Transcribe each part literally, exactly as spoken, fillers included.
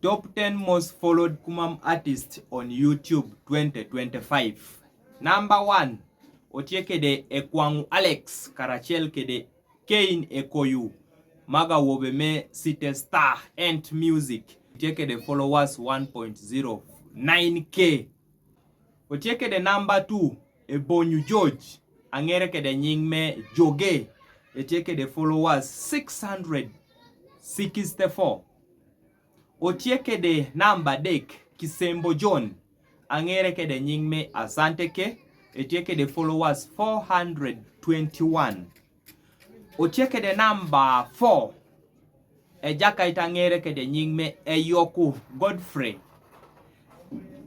Top ten most followed Kumam artists on YouTube twenty twenty-five. Number one, otye kede Ekwang Alex karachiel kede Cain Ekoyu, ma ga wøbe me City Star and Music. Otye kede followers one point zero nine K. Otye kede number two, Ebonyu George, a ngere kede nying me Joge, etye kede followers six hundred sixty-four. Otye kede number adek, Kisembo John, a ngere kede nying me Asante K, etye kede followers four hundred twenty-one. Otye kede number four, e jakait a ngere kede nying me Eyoku Godfrey,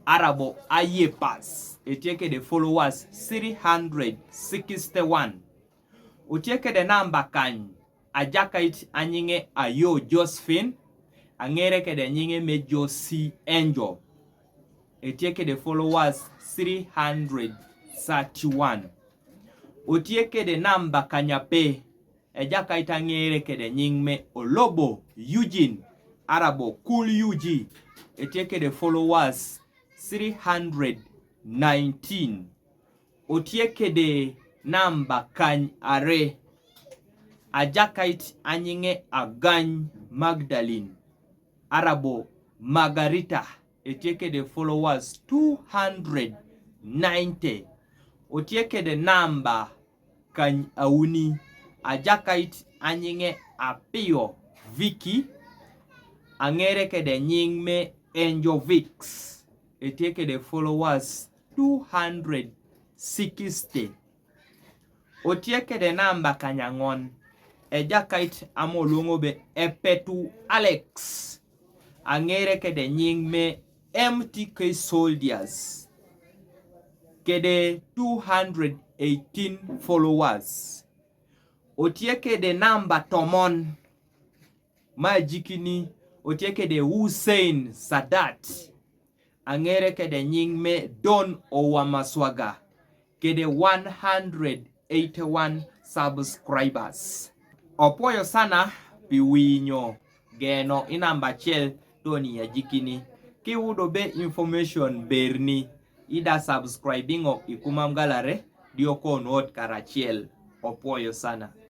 arabo Ayepas, etye kede followers three hundred sixty-one. Otye kede number kany, a jakait a nyinge Ayo Josephine, a ngere kede nyinge me Josie Angel, etye kede followers three hundred thirty-one. Otye kede number kanyape, e jakait a ngere kede nying me Olobo Eugene, arabo Cool U G, etye kede followers three hundred nineteen. Otye kede number kany are, a jakait a nyinge Agany Magdalene, arabo Margarita, etye kede followers two hundred ninety. Otye kede number kany auni, a jakait a nyinge Apiyo Vicky, a ngere kede nying me Angel Vix, etye kede followers two hundred sixty. Otye kede number kany ang'wen, e jakait a moluongo be Epetu Alex, a ngere kede nying me M T K Soldiers, kede two hundred eighteen followers. Otye kede number tomon, ma jikini, otye kede Hussein Sadat, a ngere kede nying me Don Owamaswaga, kede one hundred eighty-one subscribers. Opwoyo sana pi winyo geno i number achiel toni ya jikini. Ki wudo be information berni, ida subscribing o i Kumam Gallery, diyo kon wot karachiel. Opwoyo sana.